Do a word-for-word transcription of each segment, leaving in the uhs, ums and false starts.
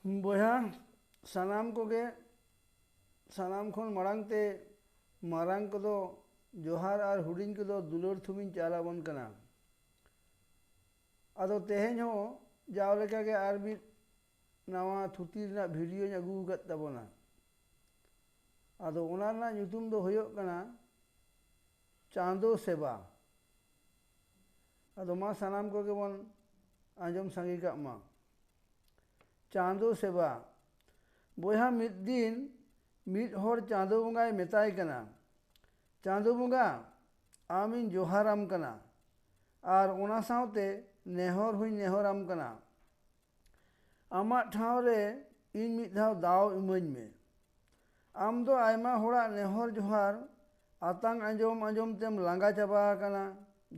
ᱵᱚᱭᱦᱟ, ᱥᱟᱱᱟᱢ ᱠᱚᱜᱮ, ᱥᱟᱱᱟᱢ ᱠᱷᱚᱱ ᱢᱟᱲᱟᱝ ᱛᱮ ᱢᱟᱨᱟᱝ ᱠᱚᱫᱚ ᱡᱚᱦᱟᱨ ᱟᱨ ᱦᱩᱰᱤᱧ ᱠᱚᱫᱚ ᱫᱩᱞᱟᱹᱲ ᱛᱷᱩᱢᱤᱧ ᱪᱟᱞ ᱟᱵᱚᱱ ᱠᱟᱱᱟ᱾ ᱟᱫᱚ ᱛᱮᱦᱮᱧ ᱦᱚᱸ ᱡᱟᱣ ᱞᱮᱠᱟᱜᱮ ᱟᱨ ᱢᱤᱫ ᱱᱟᱣᱟ ᱛᱷᱩᱛᱤ ᱨᱮᱱᱟᱜ ᱵᱷᱤᱰᱤᱭᱳᱧ ᱟᱹᱜᱩ ᱟᱠᱟᱫ ᱛᱟᱵᱚᱱᱟ᱾ ᱟᱫᱚ ᱚᱱᱟ ᱨᱮᱱᱟᱜ ᱧᱩᱛᱩᱢ ᱫᱚ ᱦᱩᱭᱩᱜ ᱠᱟᱱᱟ ᱪᱟᱸᱫᱚ ᱥᱮᱵᱟ᱾ ᱟᱫᱚ ᱢᱟ ᱥᱟᱱᱟᱢ ᱠᱚᱜᱮ ᱵᱚᱱ ᱟᱸᱡᱚᱢ ᱥᱟᱸᱜᱮ ᱠᱟᱜ ᱢᱟ᱾ ᱪᱟᱸᱫᱚ ᱥᱮᱵᱟ᱾ ᱵᱚᱭᱦᱟ, ᱢᱤᱫ ᱫᱤᱱ ᱢᱤᱫ ᱦᱚᱲ ᱪᱟᱸᱫᱚ ᱵᱚᱸᱜᱟᱭ ᱢᱮᱛᱟᱭ ᱠᱟᱱᱟ, "ᱪᱟᱸᱫᱚ ᱵᱚᱸᱜᱟ, ᱟᱢᱤᱧ ᱡᱚᱦᱟᱨᱟᱢ ᱠᱟᱱᱟ ᱟᱨ ᱚᱱᱟ ᱥᱟᱶᱛᱮ ᱱᱮᱦᱚᱨ ᱦᱚᱸᱧ ᱱᱮᱦᱚᱨᱟᱢ ᱠᱟᱱᱟ᱾ ᱟᱢᱟᱜ ᱴᱷᱟᱶ ᱨᱮ ᱤᱧ ᱢᱤᱫ ᱫᱷᱟᱣ ᱫᱟᱣ ᱤᱢᱟᱹᱧ ᱢᱮ᱾ ᱟᱢ ᱫᱚ ᱟᱭᱢᱟ ᱦᱚᱲᱟᱜ ᱱᱮᱦᱚᱨ ᱡᱚᱦᱟᱨ ᱟᱛᱟᱝ ᱟᱸᱡᱚᱢ ᱟᱸᱡᱚᱢ ᱛᱮᱢ ᱞᱟᱸᱜᱟ ᱪᱟᱵᱟ ᱟᱠᱟᱱᱟ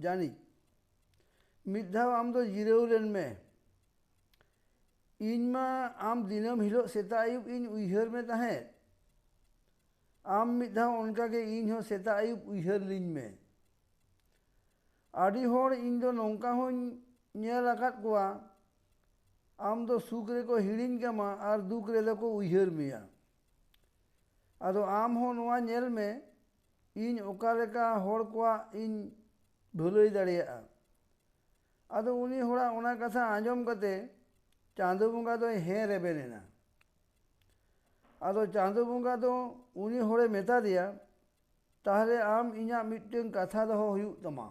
ᱡᱟᱹᱱᱤᱡ᱾ ᱢᱤᱫ ᱫᱷᱟᱣ ᱟᱢ ᱫᱚ ᱡᱤᱨᱟᱹᱣ ᱞᱮᱱ ᱢᱮ᱾ ᱤᱧ ᱢᱟ ᱟᱢ ᱫᱤᱱᱟᱹᱢ ᱦᱤᱞᱳᱜ ᱥᱮᱛᱟᱜ ᱟᱹᱭᱩᱵ ᱤᱧ ᱩᱭᱦᱟᱹᱨ ᱢᱮ ᱛᱟᱦᱮᱸᱫ᱾ ᱟᱢ ᱢᱤᱫ ᱫᱷᱟᱣ ᱚᱱᱠᱟᱜᱮ ᱤᱧ ᱦᱚᱸ ᱥᱮᱛᱟᱜ ᱟᱹᱭᱩᱵ ᱩᱭᱦᱟᱹᱨ ᱞᱤᱧ ᱢᱮ᱾ ᱟᱹᱰᱤ ᱦᱚᱲ ᱤᱧ ᱫᱚ ᱱᱚᱝᱠᱟ ᱦᱚᱸᱧ ᱧᱮᱞ ᱟᱠᱟᱫ ᱠᱚᱣᱟ, ᱟᱢ ᱫᱚ ᱥᱩᱠ ᱨᱮᱠᱚ ᱦᱤᱲᱤᱧ ᱠᱟᱢᱟ ᱟᱨ ᱫᱩᱠ ᱨᱮᱫᱚ ᱠᱚ ᱩᱭᱦᱟᱹᱨ ᱢᱮᱭᱟ᱾ ᱟᱫᱚ ᱟᱢ ᱦᱚᱸ ᱱᱚᱣᱟ ᱧᱮᱞ ᱢᱮ, ᱤᱧ ᱚᱠᱟ ᱞᱮᱠᱟ ᱦᱚᱲ ᱠᱚᱣᱟᱜ ᱤᱧ ᱵᱷᱟᱹᱞᱟᱹᱭ ᱫᱟᱲᱮᱭᱟᱜᱼᱟ?" ᱟᱫᱚ ᱩᱱᱤ ᱦᱚᱲᱟᱜ ᱚᱱᱟ ᱠᱟᱛᱷᱟ ᱟᱸᱡᱚᱢ ᱠᱟᱛᱮ ᱪᱟᱸᱫᱚ ᱵᱚᱸᱜᱟ ᱫᱚᱭ ᱦᱮᱸ ᱨᱮᱵᱮᱱ ᱮᱱᱟ᱾ ᱟᱫᱚ ᱪᱟᱸᱫᱚ ᱵᱚᱸᱜᱟ ᱫᱚ ᱩᱱᱤ ᱦᱚᱲᱮ ᱢᱮᱛᱟ ᱫᱮᱭᱟ, "ᱛᱟᱦᱞᱮ ᱟᱢ ᱤᱧᱟᱹᱜ ᱢᱤᱫᱴᱟᱝ ᱠᱟᱛᱷᱟ ᱫᱚᱦᱚ ᱦᱩᱭᱩᱜ ᱛᱟᱢᱟ᱾"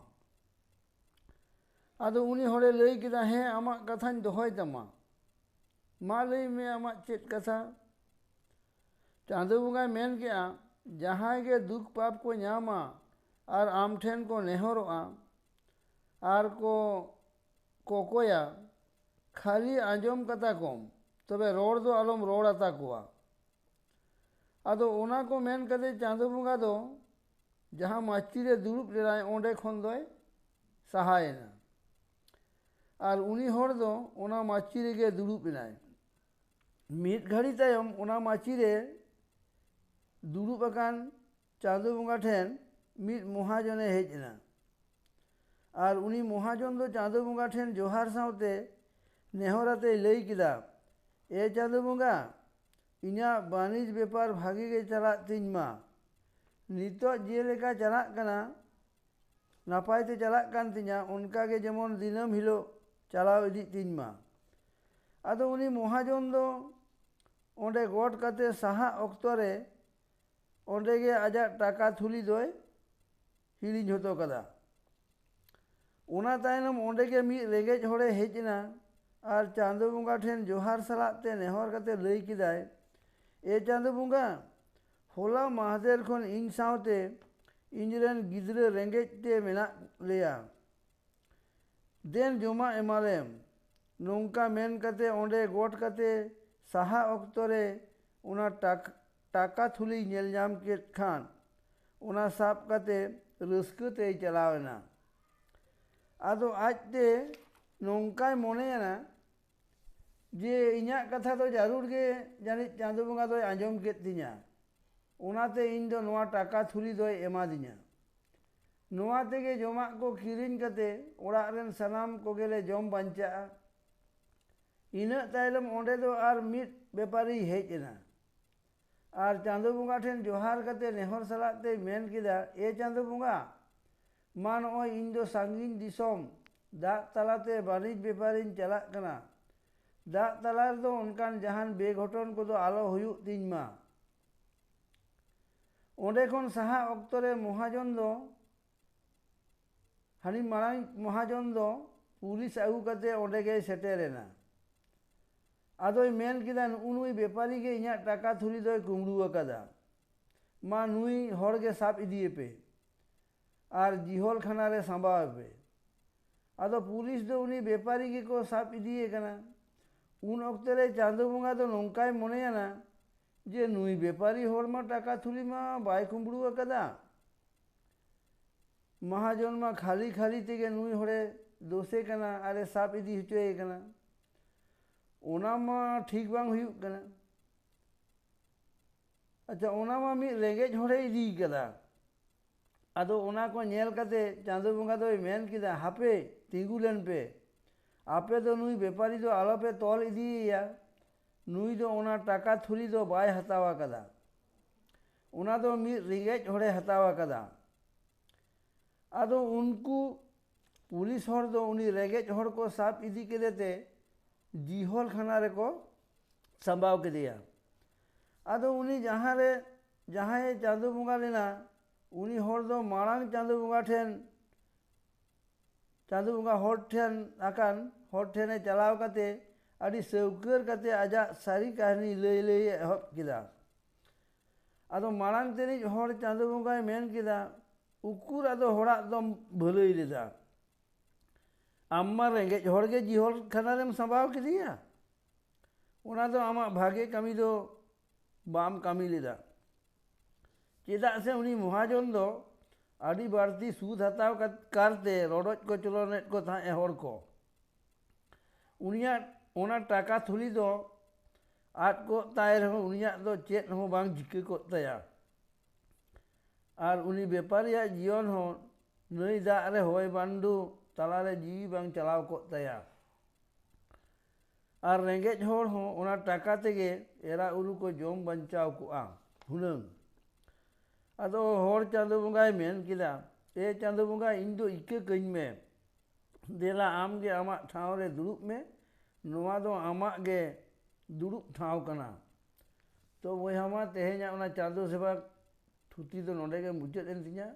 ᱟᱫᱚ ᱩᱱᱤ ᱦᱚᱲᱮ ᱞᱟᱹᱭ ᱠᱮᱫᱟ, "ᱦᱮᱸ, ᱟᱢᱟᱜ ᱠᱟᱛᱷᱟᱧ ᱫᱚᱦᱚᱭ ᱛᱟᱢᱟ᱾ ᱢᱟ ᱞᱟᱹᱭ ᱢᱮ ᱟᱢᱟᱜ ᱪᱮᱫ ᱠᱟᱛᱷᱟ?" ᱪᱟᱸᱫᱚ ᱵᱚᱸᱜᱟᱭ ᱢᱮᱱ ᱠᱮᱜᱼᱟ, "ᱡᱟᱦᱟᱸᱭ ᱜᱮ ᱫᱩᱠ ᱯᱟᱯ ᱠᱚ ᱧᱟᱢᱟ ᱟᱨ ᱟᱢ ᱴᱷᱮᱱ ᱠᱚ ᱱᱮᱦᱚᱨᱚᱜᱼᱟ ᱟᱨ ᱠᱚ ᱠᱚᱠᱚᱭᱟ, ᱠᱷᱟᱹᱞᱤ ᱟᱸᱡᱚᱢ ᱠᱟᱛᱟ ᱠᱚᱢ, ᱛᱚᱵᱮ ᱨᱚᱲ ᱫᱚ ᱟᱞᱚᱢ ᱨᱚᱲ ᱟᱛᱟ ᱠᱚᱣᱟ᱾" ᱟᱫᱚ ᱚᱱᱟ ᱠᱚ ᱢᱮᱱ ᱠᱟᱛᱮ ᱪᱟᱸᱫᱚ ᱵᱚᱸᱜᱟ ᱫᱚ ᱡᱟᱦᱟᱸ ᱢᱟᱹᱪᱤ ᱨᱮ ᱫᱩᱲᱩᱵ ᱞᱮᱱᱟᱭ, ᱚᱸᱰᱮ ᱠᱷᱚᱱ ᱫᱚᱭ ᱥᱟᱦᱟᱭᱮᱱᱟ᱾ ᱟᱨ ᱩᱱᱤ ᱦᱚᱲ ᱫᱚ ᱚᱱᱟ ᱢᱟᱹᱪᱤ ᱨᱮᱜᱮ ᱫᱩᱲᱩᱵ ᱮᱱᱟᱭ᱾ ᱢᱤᱫ ᱜᱷᱟᱹᱲᱤ ᱛᱟᱭᱚᱢ ᱚᱱᱟ ᱢᱟᱹᱪᱤ ᱨᱮ ᱫᱩᱲᱩᱵ ᱟᱠᱟᱱ ᱪᱟᱸᱫᱚ ᱵᱚᱸᱜᱟ ᱴᱷᱮᱱ ᱢᱤᱫ ᱢᱚᱦᱟᱡᱚᱱᱮ ᱦᱮᱡ ᱮᱱᱟ᱾ ᱟᱨ ᱩᱱᱤ ᱢᱚᱦᱟᱡᱚᱱ ᱫᱚ ᱪᱟᱸᱫᱚ ᱵᱚᱸᱜᱟ ᱴᱷᱮᱱ ᱡᱚᱦᱟᱨ ᱥᱟᱶᱛᱮ ᱱᱮᱦᱚᱨ ᱟᱛᱮᱭ ᱞᱟᱹᱭ ᱠᱮᱫᱟ, ᱮ ᱪᱟᱸᱫᱳ ᱵᱚᱸᱜᱟ, ᱤᱧᱟᱹᱜ ᱵᱟᱹᱱᱤᱡᱽ ᱵᱮᱯᱟᱨ ᱵᱷᱟᱜᱮ ᱜᱮ ᱪᱟᱞᱟᱜ ᱛᱤᱧ ᱢᱟ᱾ ᱱᱤᱛᱚᱜ ᱡᱮᱞᱮᱠᱟ ᱪᱟᱞᱟᱜ ᱠᱟᱱᱟ, ᱱᱟᱯᱟᱭ ᱛᱮ ᱪᱟᱞᱟᱜ ᱠᱟᱱ ᱛᱤᱧᱟ, ᱚᱱᱠᱟ ᱜᱮ ᱡᱮᱢᱚᱱ ᱫᱤᱱᱟᱹᱢ ᱦᱤᱞᱳᱜ ᱪᱟᱞᱟᱣ ᱤᱫᱤᱜ ᱛᱤᱧ ᱢᱟ᱾ ᱟᱫᱚ ᱩᱱᱤ ᱢᱚᱦᱟᱡᱚᱱ ᱫᱚ ᱚᱸᱰᱮ ᱜᱚᱴ ᱠᱟᱛᱮ ᱥᱟᱦᱟᱜ ᱚᱠᱛᱚ ᱨᱮ ᱚᱸᱰᱮ ᱜᱮ ᱟᱡᱟᱜ ᱴᱟᱠᱟ ᱛᱷᱩᱞᱤ ᱫᱚᱭ ᱦᱤᱲᱤᱧ ᱦᱚᱴᱚ ᱠᱟᱫᱟ᱾ ᱚᱱᱟ ᱛᱟᱭᱱᱚᱢ ᱚᱸᱰᱮ ᱜᱮ ᱢᱤᱫ ᱨᱮᱸᱜᱮᱡ ᱦᱚᱲᱮ ᱦᱮᱡ ᱮᱱᱟ ᱟᱨ ᱪᱟᱸᱫᱳ ᱵᱚᱸᱜᱟ ᱴᱷᱮᱱ ᱡᱚᱦᱟᱨ ᱥᱟᱞᱟᱜ ᱛᱮ ᱱᱮᱦᱚᱨ ᱠᱟᱛᱮ ᱞᱟᱹᱭ ᱠᱮᱫᱟᱭ, ᱮ ᱪᱟᱸᱫᱳ ᱵᱚᱸᱜᱟ, ᱦᱚᱞᱟ ᱢᱟᱦᱫᱮᱨ ᱠᱷᱚᱱ ᱤᱧ ᱥᱟᱶᱛᱮ ᱤᱧᱨᱮᱱ ᱜᱤᱫᱽᱨᱟᱹ ᱨᱮᱸᱜᱮᱡ ᱛᱮ ᱢᱮᱱᱟᱜ ᱞᱮᱭᱟ᱾ ᱫᱮᱱ ᱡᱚᱢᱟᱜ ᱮᱢᱟᱞᱮᱢ᱾ ᱱᱚᱝᱠᱟ ᱢᱮᱱ ᱠᱟᱛᱮ ᱚᱸᱰᱮ ᱜᱚᱴ ᱠᱟᱛᱮ ᱥᱟᱦᱟ ᱚᱠᱛᱚ ᱨᱮ ᱚᱱᱟ ᱴᱟᱠ-, ᱴᱟᱠᱟ ᱛᱷᱩᱞᱤᱭ ᱧᱮᱞ ᱧᱟᱢ ᱠᱮᱫ ᱠᱷᱟᱱ, ᱚᱱᱟ ᱥᱟᱵ ᱠᱟᱛᱮ ᱨᱟᱹᱥᱠᱟᱹ ᱛᱮᱭ ᱪᱟᱞᱟᱣ ᱮᱱᱟ᱾ ᱟᱫᱚ ᱟᱡᱛᱮ ᱱᱚᱝᱠᱟᱭ ᱢᱚᱱᱮᱭᱮᱱᱟ ᱡᱮ ᱤᱧᱟᱹᱜ ᱠᱟᱛᱷᱟ ᱫᱚ ᱡᱟᱹᱨᱩᱲ ᱜᱮ ᱡᱟᱹᱱᱤᱡ ᱪᱟᱸᱫᱳ ᱵᱚᱸᱜᱟ ᱫᱚᱭ ᱟᱸᱡᱚᱢ ᱠᱮᱫ ᱛᱤᱧᱟ, ᱚᱱᱟᱛᱮ ᱤᱧ ᱫᱚ ᱱᱚᱣᱟ ᱴᱟᱠᱟ ᱛᱷᱩᱞᱤ ᱫᱚᱭ ᱮᱢᱟᱫᱤᱧᱟ᱾ ᱱᱚᱣᱟ ᱛᱮᱜᱮ ᱡᱚᱢᱟᱜ ᱠᱚ ᱠᱤᱨᱤᱧ ᱠᱟᱛᱮ ᱚᱲᱟᱜ ᱨᱮᱱ ᱥᱟᱱᱟᱢ ᱠᱚᱜᱮᱞᱮ ᱡᱚᱢ ᱵᱟᱧᱪᱟᱜᱼᱟ᱾ ᱤᱱᱟᱹᱜ ᱛᱟᱭᱱᱚᱢ ᱚᱸᱰᱮ ᱫᱚ ᱟᱨ ᱢᱤᱫ ᱵᱮᱯᱟᱨᱤᱭ ᱦᱮᱡ ᱮᱱᱟ ᱟᱨ ᱪᱟᱸᱫᱳ ᱵᱚᱸᱜᱟ ᱴᱷᱮᱱ ᱡᱚᱦᱟᱨ ᱠᱟᱛᱮ ᱱᱮᱦᱚᱨ ᱥᱟᱞᱟᱜ ᱛᱮᱭ ᱢᱮᱱ ᱠᱮᱫᱟ, ᱮ ᱪᱟᱸᱫᱳ ᱵᱚᱸᱜᱟ, ᱢᱟ ᱱᱚᱜᱼᱚᱭ ᱤᱧ ᱫᱚ ᱥᱟᱺᱜᱤᱧ ᱫᱤᱥᱚᱢ ᱫᱟᱜ ᱛᱟᱞᱟᱛᱮ ᱵᱟᱹᱱᱤᱡᱽ ᱵᱮᱯᱟᱨᱤᱧ ᱪᱟᱞᱟᱜ ᱠᱟᱱᱟ᱾ ᱫᱟᱜ ᱛᱟᱞᱟ ᱨᱮᱫᱚ ᱚᱱᱠᱟᱱ ᱡᱟᱦᱟᱱ ᱵᱮᱜᱷᱚᱴᱚᱱ ᱠᱚᱫᱚ ᱟᱞᱚ ᱦᱩᱭᱩᱜ ᱛᱤᱧ ᱢᱟ᱾ ᱚᱸᱰᱮ ᱠᱷᱚᱱ ᱥᱟᱦᱟ ᱚᱠᱛᱚ ᱨᱮ ᱢᱚᱦᱟᱡᱚᱱ ᱫᱚ, ᱦᱟᱹᱱᱤ ᱢᱟᱲᱟᱝ ᱢᱚᱦᱟᱡᱚᱱ ᱫᱚ ᱯᱩᱞᱤᱥ ᱟᱹᱜᱩ ᱠᱟᱛᱮ ᱚᱸᱰᱮ ᱜᱮᱭ ᱥᱮᱴᱮᱨ ᱮᱱᱟ᱾ ᱟᱫᱚᱭ ᱢᱮᱱ ᱠᱮᱫᱟ, ᱱᱩᱜᱼᱩ ᱱᱩᱭ ᱵᱮᱯᱟᱨᱤ ᱜᱮ ᱤᱧᱟᱹᱜ ᱴᱟᱠᱟ ᱛᱷᱩᱞᱤ ᱫᱚᱭ ᱠᱩᱢᱵᱽᱲᱩ ᱟᱠᱟᱫᱟ᱾ ᱢᱟ ᱱᱩᱭ ᱦᱚᱲ ᱜᱮ ᱥᱟᱵ ᱤᱫᱤᱭᱮᱯᱮ ᱟᱨ ᱡᱤᱦᱚᱞ ᱠᱷᱟᱱᱟ ᱨᱮ ᱥᱟᱸᱵᱟᱣᱮᱯᱮ᱾ ᱟᱫᱚ ᱯᱩᱞᱤᱥ ᱫᱚ ᱩᱱᱤ ᱵᱮᱯᱟᱨᱤ ᱜᱮᱠᱚ ᱥᱟᱵ ᱤᱫᱤᱭᱮ ᱠᱟᱱᱟ᱾ ᱩᱱ ᱚᱠᱛᱮ ᱨᱮ ᱪᱟᱸᱫᱳ ᱵᱚᱸᱜᱟ ᱫᱚ ᱱᱚᱝᱠᱟᱭ ᱢᱚᱱᱮᱭᱟᱱᱟ ᱡᱮ ᱱᱩᱭ ᱵᱮᱯᱟᱨᱤ ᱦᱚᱲ ᱢᱟ ᱴᱟᱠᱟ ᱛᱷᱩᱞᱤ ᱢᱟ ᱵᱟᱭ ᱠᱩᱢᱵᱽᱲᱩ ᱟᱠᱟᱫᱟ, ᱢᱟᱦᱟᱡᱚᱱ ᱢᱟ ᱠᱷᱟᱹᱞᱤ ᱠᱷᱟᱹᱞᱤ ᱛᱮᱜᱮ ᱱᱩᱭ ᱦᱚᱲᱮ ᱫᱳᱥᱮ ᱠᱟᱱᱟ ᱟᱨᱮ ᱥᱟᱵ ᱤᱫᱤ ᱦᱚᱪᱚᱭᱮ ᱠᱟᱱᱟ᱾ ᱚᱱᱟ ᱢᱟ ᱴᱷᱤᱠ ᱵᱟᱝ ᱦᱩᱭᱩᱜ ᱠᱟᱱᱟ᱾ ᱟᱪᱪᱷᱟ, ᱚᱱᱟ ᱢᱟ ᱢᱤᱫ ᱨᱮᱸᱜᱮᱡ ᱦᱚᱲᱮ ᱤᱫᱤ ᱠᱟᱫᱟ᱾ ᱟᱫᱚ ᱚᱱᱟ ᱠᱚ ᱧᱮᱞ ᱠᱟᱛᱮ ᱪᱟᱸᱫᱳ ᱵᱚᱸᱜᱟ ᱫᱚᱭ ᱢᱮᱱ ᱠᱮᱫᱟ, ᱦᱟᱯᱮ, ᱛᱤᱸᱜᱩ ᱞᱮᱱ ᱯᱮ, ᱟᱯᱮ ᱫᱚ ᱱᱩᱭ ᱵᱮᱯᱟᱨᱤ ᱫᱚ ᱟᱞᱚᱯᱮ ᱛᱚᱞ ᱤᱫᱤᱭᱮᱭᱟ᱾ ᱱᱩᱭ ᱫᱚ ᱚᱱᱟ ᱴᱟᱠᱟ ᱛᱷᱩᱞᱤ ᱫᱚ ᱵᱟᱭ ᱦᱟᱛᱟᱣ ᱟᱠᱟᱫᱟ, ᱚᱱᱟ ᱫᱚ ᱢᱤᱫ ᱨᱮᱸᱜᱮᱡ ᱦᱚᱲᱮ ᱦᱟᱛᱟᱣ ᱟᱠᱟᱫᱟ᱾ ᱟᱫᱚ ᱩᱱᱠᱩ ᱯᱩᱞᱤᱥ ᱦᱚᱲ ᱫᱚ ᱩᱱᱤ ᱨᱮᱸᱜᱮᱡ ᱦᱚᱲ ᱠᱚ ᱥᱟᱵ ᱤᱫᱤ ᱠᱮᱫᱮ ᱛᱮ ᱡᱤᱦᱚᱞ ᱠᱷᱟᱱᱟ ᱨᱮᱠᱚ ᱥᱟᱢᱵᱟᱣ ᱠᱮᱫᱮᱭᱟ᱾ ᱟᱫᱚ ᱩᱱᱤ ᱡᱟᱦᱟᱸ ᱨᱮ, ᱡᱟᱦᱟᱸᱭ ᱪᱟᱸᱫᱳ ᱵᱚᱸᱜᱟ ᱞᱮᱱᱟ, ᱩᱱᱤ ᱦᱚᱲ ᱫᱚ ᱢᱟᱲᱟᱝ ᱪᱟᱸᱫᱳ ᱵᱚᱸᱜᱟ ᱴᱷᱮᱱ, ᱪᱟᱸᱫᱳ ᱵᱚᱸᱜᱟ ᱦᱚᱲ ᱴᱷᱮᱱ ᱟᱠᱟᱱ ᱦᱚᱲ ᱴᱷᱮᱱᱮ ᱪᱟᱞᱟᱣ ᱠᱟᱛᱮ ᱟᱹᱰᱤ ᱥᱟᱹᱣᱠᱟᱹᱨ ᱠᱟᱛᱮ ᱟᱡᱟᱜ ᱥᱟᱹᱨᱤ ᱠᱟᱹᱦᱱᱤ ᱞᱟᱹᱭ ᱞᱟᱹᱭ ᱮ ᱮᱦᱚᱵ ᱠᱮᱫᱟ᱾ ᱟᱫᱚ ᱢᱟᱲᱟᱝ ᱛᱮᱱᱤᱡ ᱦᱚᱲ ᱪᱟᱸᱫᱳ ᱵᱚᱸᱜᱟᱭ ᱢᱮᱱ ᱠᱮᱫᱟ, "ᱩᱠᱩᱨ ᱟᱫᱚ ᱦᱚᱲᱟᱜ ᱫᱚᱢ ᱵᱷᱟᱹᱞᱟᱹᱭ ᱞᱮᱫᱟ? ᱟᱢ ᱢᱟ ᱨᱮᱸᱜᱮᱡ ᱦᱚᱲ ᱜᱮ ᱡᱤᱦᱚᱞ ᱠᱷᱟᱱᱟ ᱨᱮᱢ ᱥᱟᱢᱵᱟᱣ ᱠᱮᱫᱮᱭᱟ, ᱚᱱᱟ ᱫᱚ ᱟᱢᱟᱜ ᱵᱷᱟᱜᱮ ᱠᱟᱹᱢᱤ ᱫᱚ ᱵᱟᱢ ᱠᱟᱹᱢᱤ ᱞᱮᱫᱟ᱾ ᱪᱮᱫᱟᱜ ᱥᱮ ᱩᱱᱤ ᱢᱚᱦᱟᱡᱚᱱ ᱫᱚ ᱟᱹᱰᱤ ᱵᱟᱹᱲᱛᱤ ᱥᱩᱫ ᱦᱟᱛᱟᱣ ᱠᱟᱨᱛᱮ ᱨᱚᱰᱚᱡ ᱠᱚᱪᱞᱚᱱᱮᱫ ᱠᱚ ᱛᱟᱦᱮᱸᱫ ᱦᱚᱲ ᱠᱚ᱾ ᱩᱱᱤᱭᱟᱜ ᱚᱱᱟ ᱴᱟᱠᱟ ᱛᱷᱩᱞᱤ ᱫᱚ ᱟᱫ ᱠᱚᱜ ᱛᱟᱭ ᱨᱮᱦᱚᱸ ᱩᱱᱤᱭᱟᱜ ᱫᱚ ᱪᱮᱫ ᱦᱚᱸ ᱵᱟᱝ ᱪᱤᱠᱟᱹ ᱠᱚᱜ ᱛᱟᱭᱟ᱾ ᱟᱨ ᱩᱱᱤ ᱵᱮᱯᱟᱨᱤᱭᱟᱜ ᱡᱤᱭᱚᱱ ᱦᱚᱸ ᱱᱟᱹᱭ ᱫᱟᱜ ᱨᱮ ᱦᱚᱭ ᱵᱟᱱᱰᱩ ᱛᱟᱞᱟᱨᱮ ᱡᱤᱣᱤ ᱵᱟᱝ ᱪᱟᱞᱟᱣ ᱠᱚᱜ ᱛᱟᱭᱟ᱾ ᱟᱨ ᱨᱮᱸᱜᱮᱡ ᱦᱚᱲ ᱦᱚᱸ ᱚᱱᱟ ᱴᱟᱠᱟ ᱛᱮᱜᱮ ᱮᱨᱟ ᱩᱨᱩ ᱠᱚ ᱡᱚᱢ ᱵᱟᱧᱪᱟᱣ ᱠᱚᱜᱼᱟ ᱦᱩᱱᱟᱹᱝ᱾" ᱟᱫᱚ ᱦᱚᱲ ᱪᱟᱸᱫᱳ ᱵᱚᱸᱜᱟᱭ ᱢᱮᱱ ᱠᱮᱫᱟ, "ᱮ ᱪᱟᱸᱫᱳ ᱵᱚᱸᱜᱟ, ᱤᱧ ᱫᱚ ᱤᱠᱟᱹ ᱠᱟᱹᱧ ᱢᱮ, ᱫᱮᱞᱟ ᱟᱢ ᱜᱮ ᱟᱢᱟᱜ ᱴᱷᱟᱶ ᱨᱮ ᱫᱩᱲᱩᱵ ᱢᱮ, ᱱᱚᱣᱟ ᱫᱚ ᱟᱢᱟᱜ ᱜᱮ ᱫᱩᱲᱩᱵ ᱴᱷᱟᱶ ᱠᱟᱱᱟ᱾" ᱛᱚ ᱵᱚᱭᱦᱟ, ᱢᱟ ᱛᱮᱦᱮᱧᱟᱜ ᱚᱱᱟ ᱪᱟᱸᱫᱳ ᱥᱮᱵᱟ ᱛᱷᱩᱛᱤ ᱫᱚ ᱱᱚᱰᱮ ᱜᱮ ᱢᱩᱪᱟᱹᱫ ᱮᱱ ᱛᱤᱧᱟ᱾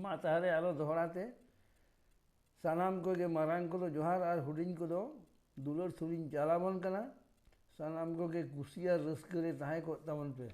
ᱢᱟ ᱛᱟᱦᱞᱮ ᱟᱨᱚ ᱫᱚᱦᱲᱟ ᱛᱮ ᱥᱟᱱᱟᱢ ᱠᱚᱜᱮ, ᱢᱟᱨᱟᱝ ᱠᱚᱫᱚ ᱡᱚᱦᱟᱨ ᱟᱨ ᱦᱩᱰᱤᱧ ᱠᱚᱫᱚ ᱫᱩᱞᱟᱹᱲ ᱥᱩᱨᱤᱧ ᱪᱟᱞ ᱟᱵᱚᱱ ᱠᱟᱱᱟ᱾ ᱥᱟᱱᱟᱢ ᱠᱚᱜᱮ ᱠᱩᱥᱤ ᱟᱨ ᱨᱟᱹᱥᱠᱟᱹ ᱨᱮ ᱛᱟᱦᱮᱸ ᱠᱚᱜ ᱛᱟᱵᱚᱱ ᱯᱮ᱾